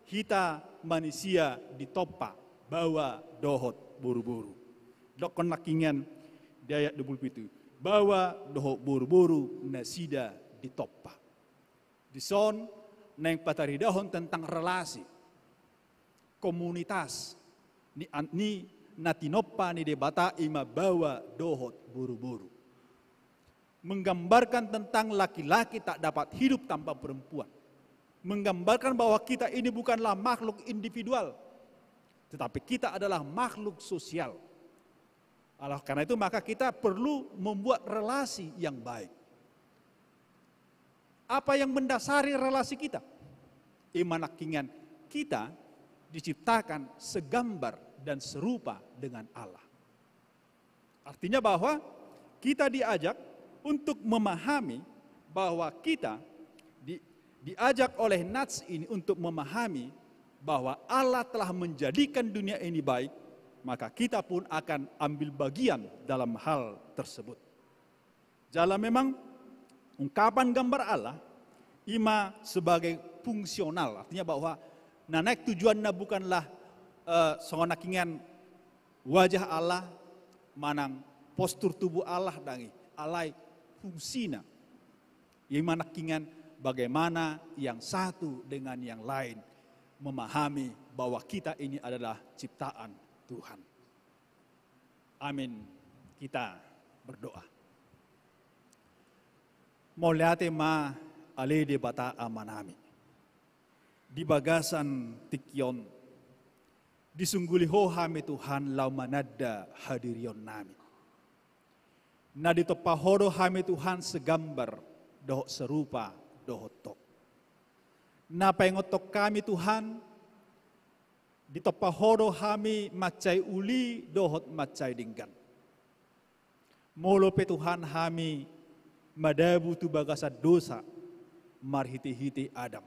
hita manisia ditompa baoa dohot boruboru. Dokkon nangkiningan di ayat dua pulu pitu, baoa dohot boruboru nasida ditompa. Dison naeng pataridahon tentang relasi, komunitas ni, ni na tinompa ni Debata, i ma baoa dohot boruboru. Menggambarkan tentang laki-laki tak dapat hidup tanpa perempuan. Menggambarkan bahwa kita ini bukanlah makhluk individual, tetapi kita adalah makhluk sosial. Oleh karena itu, maka kita perlu membuat relasi yang baik. Apa yang mendasari relasi kita? I ma nangkiningan, kita diciptakan segambar dan serupa dengan Allah. Artinya bahwa kita diajak untuk memahami bahwa kita di-, diajak oleh nats ini untuk memahami bahwa Allah telah menjadikan dunia ini baik, maka kita pun akan ambil bagian dalam hal tersebut. Jala memang ungkapan gambar Allah i ma sebagai fungsional, artinya bahwa na naeng tujuanna bukanlah, eh, songon nangkiningan wajah Allah manang postur tubuh Allah, dang i, alai fungsina. I ma nangkiningan bagaimana yang satu dengan yang lain memahami bahwa kita ini adalah ciptaan Tuhan. Amin. Kita berdoa. Mauliate ma ale Debata Amanami. Di bagasan tingki on, disungguli Ho hami Tuhan laho mananda hadirionnami. Na ditompa Ho do hami Tuhan segambar dohot serupa dohot Ho. Na paingothon hami Tuhan, ditompa Ho do hami mansai uli dohot mansai denggan. Molo pe Tuhan hami madabu tu bagasan dosa marhitehite Adam,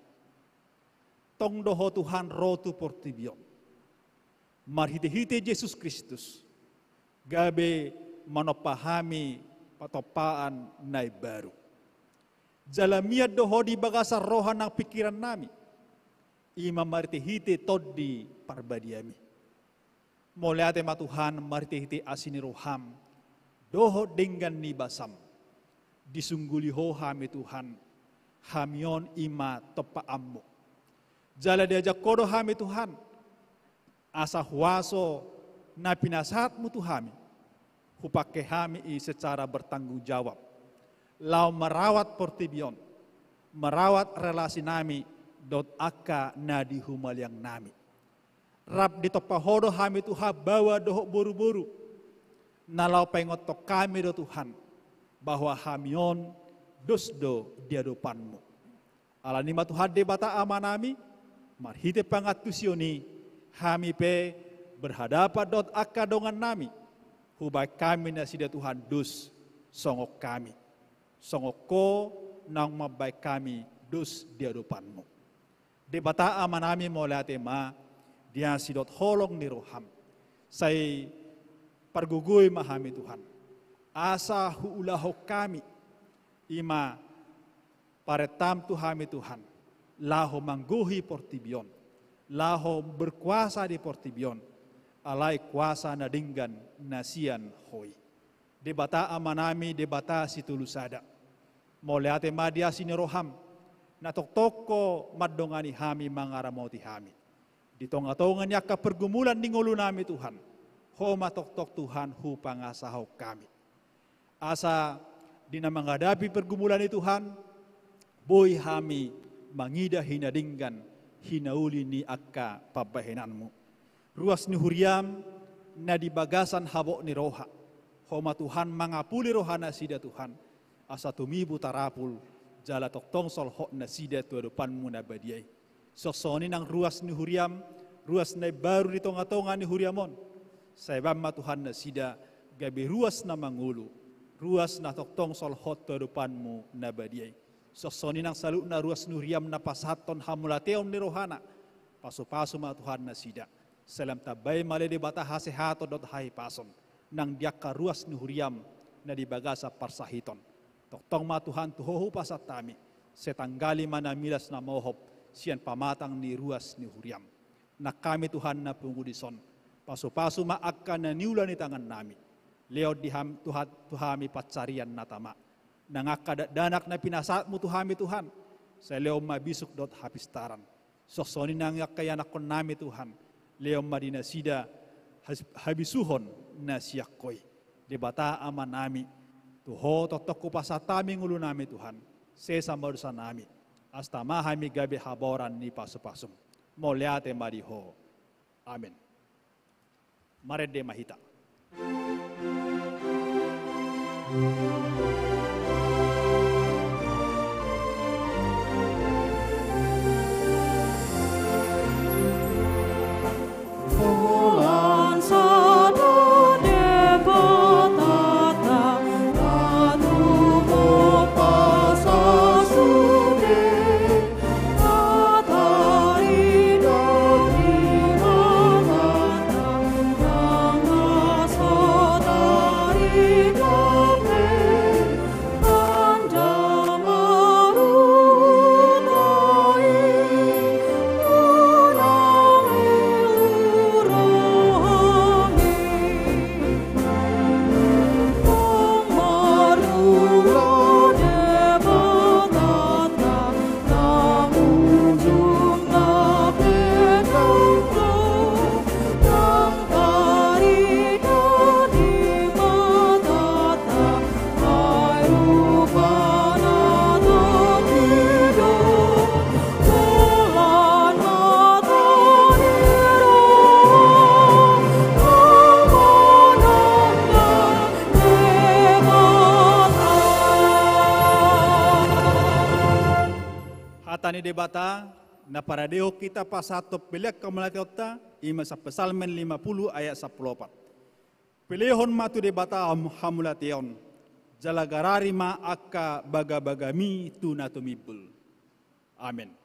tong do Ho Tuhan ro tu portibi on marhitehite Jesus Kristus, gabe manompa hami patompaan na imbaru. Jala mian do Ho di bagasan roha nang pingkirannami, i ma marhitehite Tondi Parbadiami. Mauliate ma Tuhan, marhitehite asi ni roham dohot denggan ni basam, disungguli Ho hami Tuhan, hami on i ma tompaanmu. Jala diajak Ho do hami Tuhan, asa huaso na pinasahatmu tu hami, hupangke hami i secara bertanggung jawab laho marawat portibi on, marawat relasinami dohot angka na di humaliangnami. Rap ditompa Ho do hami Tuhan baoa dohot boruboru, na laho paingothon hami do Tuhan, bahwa hami on dos do di adopanmu. Alani i ma Tuhan Debata Amanami, marhite pangantusion i, hami pe berhadapan dohot angka dongannami, hubaen hami nasida Tuhan dos songon hami, songon Ho naung mambaen hami dos di adopanmu. Debata Amanami, mauliate ma di asi dohot holong ni roham. Sai pargogoi ma hami Tuhan, asa huulahon hami i ma parentaM tu hami Tuhan, laho manggohi portibi on, laho berkuasa di portibi on, alai kuasa na denggan na sian Ho i. Debata Amanami, Debata Sitolu Sada, mauliate ma di asi ni roham, na tongtong Ho mandongani hami, mangaramoti hami di tongatonga ni angka pergumulan ni ngolunami Tuhan. Ho ma tongtong Tuhan hupangasahon hami, asa di na manghadapi pergumulan i Tuhan, boi hami mangida hinadenggan, hinauli ni angka pambahenanmu. Ruas ni huriam na di bagasan habot ni roha, Ho ma Tuhan mangapuli rohanasida Tuhan, asa tumibu tarapul jala tongtong solhot nasida tu adopanmu na badia i. Songon i nang ruas ni huriam, ruas na imbaru di tongatonga ni huriam on. Sai baen ma Tuhan nasida gabe ruas na mangolu, ruas na tongtong solhot tu adopanmu na badia i. Songon i nang saluhutna ruas ni huriam na pasahathon hamauliateon ni rohana. Pasupasu ma Tuhan nasida. Sai lam tambai ma ale Debata hasehaton dohot hahipason nang di angka ruas ni huriam na di bagasan parsahiton. Tongtong ma Tuhan tu Ho hupasahat hami, sai tanggali ma na milas na mohop sian pamatang ni ruas ni huriam. Nang hami Tuhan na pungu dison, Pasupasu ma angka na niula ni tangannami. Lehon di ham-, tu ha-, tu hami pansarian na tama. Nang angka dakdanak na pinasahatmu tu hami, Tuhan, sai lehon ma bisuk dohot hapistaran. Songon i nang angka ianakkonnami, Tuhan, lehon ma di nasida has-, habisuhon na sian Ho i. Debata Amanami, tu Ho tongtong hupasahat hami ngolunami, Tuhan, sesa ma dosanami, asa tama hami gabe habaoran ni pasupasum. Mauliate ma di Ho. Amen. Marende ma hita. Hata ni Debata na paradehon hita pasahathon pelean hamauliateonta, i ma sian Psalmen lima puluh ayat sampulu opat. Pelehon ma tu Debata ham-, hamauliateon, jala garari ma angka bagabagami tu na tumimbul. Amen.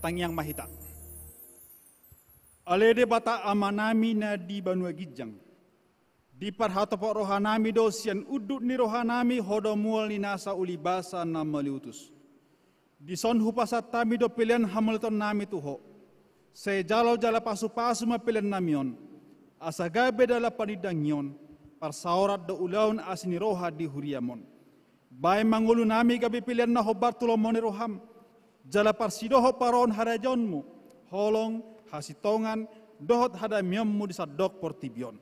Tangiang ma hita. Ale Debata Amanami na di banua ginjang, diparhatopot rohanami do sian unduk ni rohanami Ho do mual ni nasa ulibasa na mauliutus. Dison hupasahat hami do pelean hamauliatennami tu Ho. Sai jalo jala pasupasu ma peleannami on, asa gabe dalan panindangion, parsaoran dohot ulaon asi ni roha di huriam on. Baen ma ngolunami gabe pelean na hombar tu lomo ni roham, jala parsidohot parrohahon harajaonmu, holong, hasintongan, dohot hadamionmu di sandok portibi on.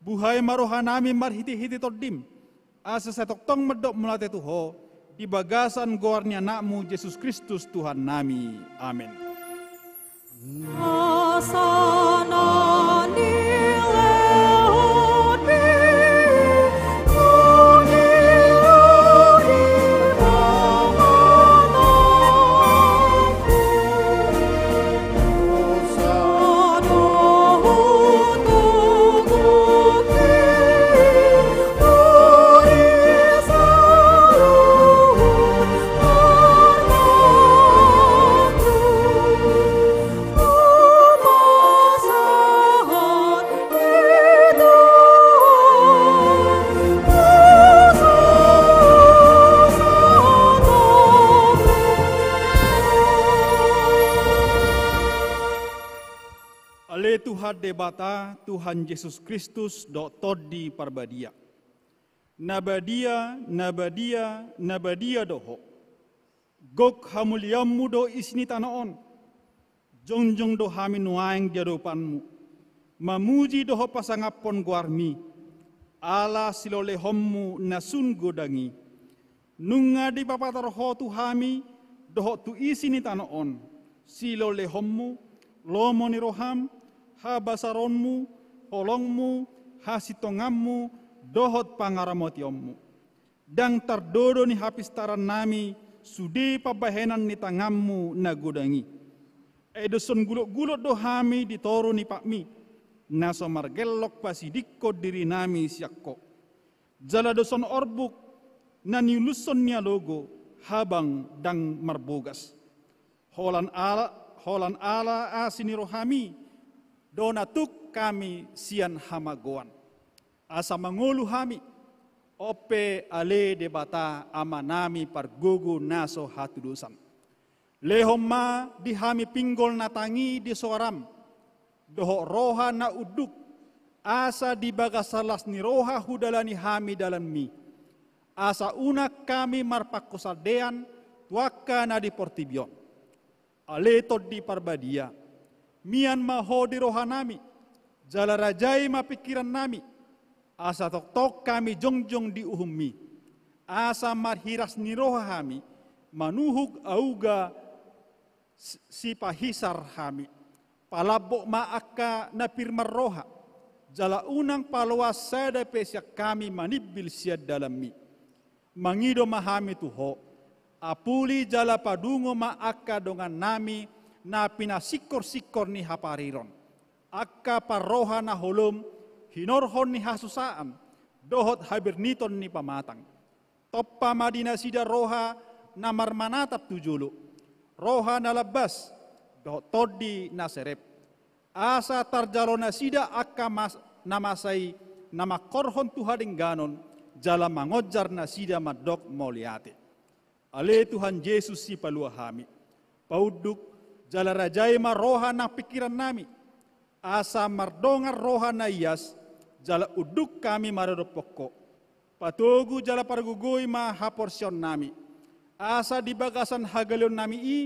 Buhai ma rohanami marhitehite Tondim, asa sai tongtong mandok mauliate tu Ho, di bagasan goar ni Anakmu Jesus Kristus Tuhannami. Amen. Ale Tuhan Debata, Tuhan Jesus Kristus dohot Tondi Parbadia. Na badia, na badia, na badia do Ho. Gok hamuliaonmu do isi ni tano on. Jongjong do hami nuaeng di adopanmu, mamuji dohot pasangaphon goarmi, ala silolehonmu na sun godang i. Nunga dipapatar Ho tu hami dohot tu isi ni tano on, silolehonmu, lomo ni roham, habasaronmu, holongmu, hasintonganmu, dohot pangaramotionmu. Ndang tardodo ni hapistarannami sude pambahenan ni tanganmu na godang i. Ai doshon gulotgulot do hami di toru ni patmi, na so margellok pasidingkon dirinami sian Ho. Jala doshon orbuk na niulushon ni alogo, habang ndang marbogas. Holan ala, holan ala asi ni rohami do na tuk hami sian hamagoan. Asa mangolu hami, on pe ale Debata Amanami pargogo na so hatudosan. Lehon ma di hami pinggol na tangi di soaram, dohot roha na unduk, asa di bagasan las ni roha hudalani hami dalanmi, asa unang hami marpanghusandean tu angka na di portibi on. Ale Tondi Parbadia, mian ma Ho di rohanami, jala rajai ma pingkirannami, asa tongtong hami jongjong di uhummi, asa marhiras ni roha hami, manuhuk auga s-, sipahisar hami. Palambok ma angka na pir marroha, jala unang paloas sada pe sian hami manimbil sian dalanmi. Mangido ma hami tu Ho, apuli jala padungo ma angka dongannami na pinasingkorsingkor ni hapariron, angka parroha na holom hinorhon ni hasusaan dohot haberniton ni pamatang. Tompa ma di nasida roha na marmanatap tu jolo, roha na lambas, dohot tondi na serep. Asa tarjalo nasida angka mas-, na masa i na mangkorhon tu hadengganon, jala mangonjar nasida mandok mauliate. Ale Tuhan Jesus Sipalua hami, paunduk jala rajai ma roha nang pingkirannami, asa mardongan roha na ias, jala unduk hami maradophon Ho. Patogu jala pargogoi ma haporseaonnami, asa di bagasan hagaleonnami i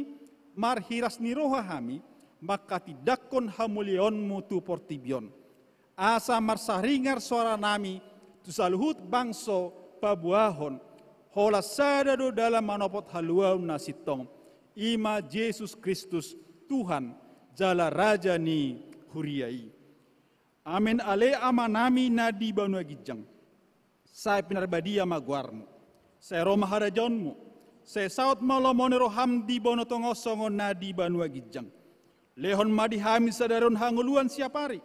marhiras ni roha hami manghatindanghon hamuliaonmu tu portibi on. Asa marsaringar soaranami tu saluhut bangso paboahon, holan sada do dalan manopot haluaon na sintong, i ma Jesus Kristus, Tuhan jala Raja ni huria i. Amen. Ale Amanami na di banua ginjang, sai pinarbadia ma goarmu. Sai ro ma harajaonmu. Sai saut ma lomo ni roham di banua tonga on songon na di banua ginjang. Lehon ma di hami sadari on hangoluan siapari.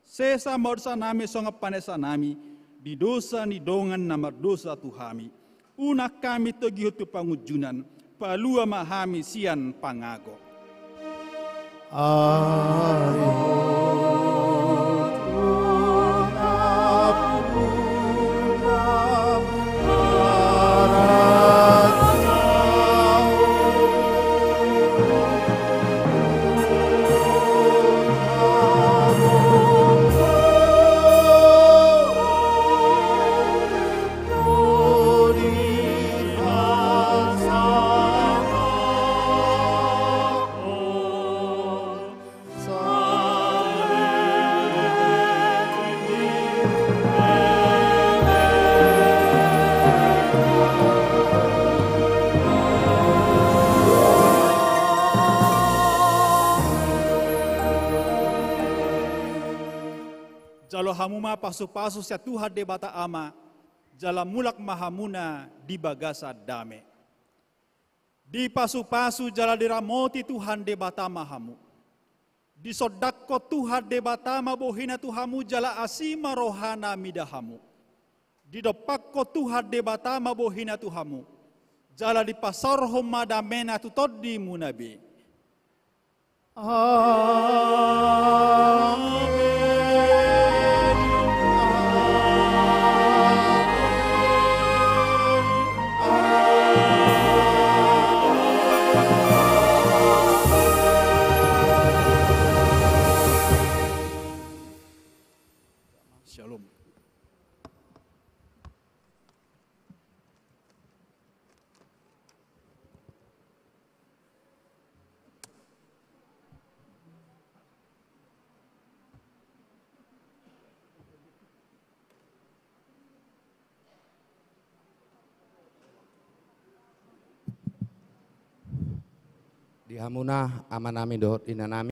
Sesa ma dosanami songon panesanami di dosa ni dongan na mardosa tu hami. Unang hami togihon tu pangunjunan, palua ma hami sian pangago. Jalo hamu ma pasupasu sian Tuhan Debata Ama, jala mulak ma hamuna di bagasan dame. Dipasupasu jala diramoti Tuhan Debata ma hamu. Disondangkon Tuhan Debata ma bohina tu hamu jala asi ma rohana mida hamu. Didompakkon Tuhan Debata ma bohina tu hamu. Jala dipasaorhon ma damena tu tondimuna be. Amen. Shalom. Di hamuna amanami dohot inanami.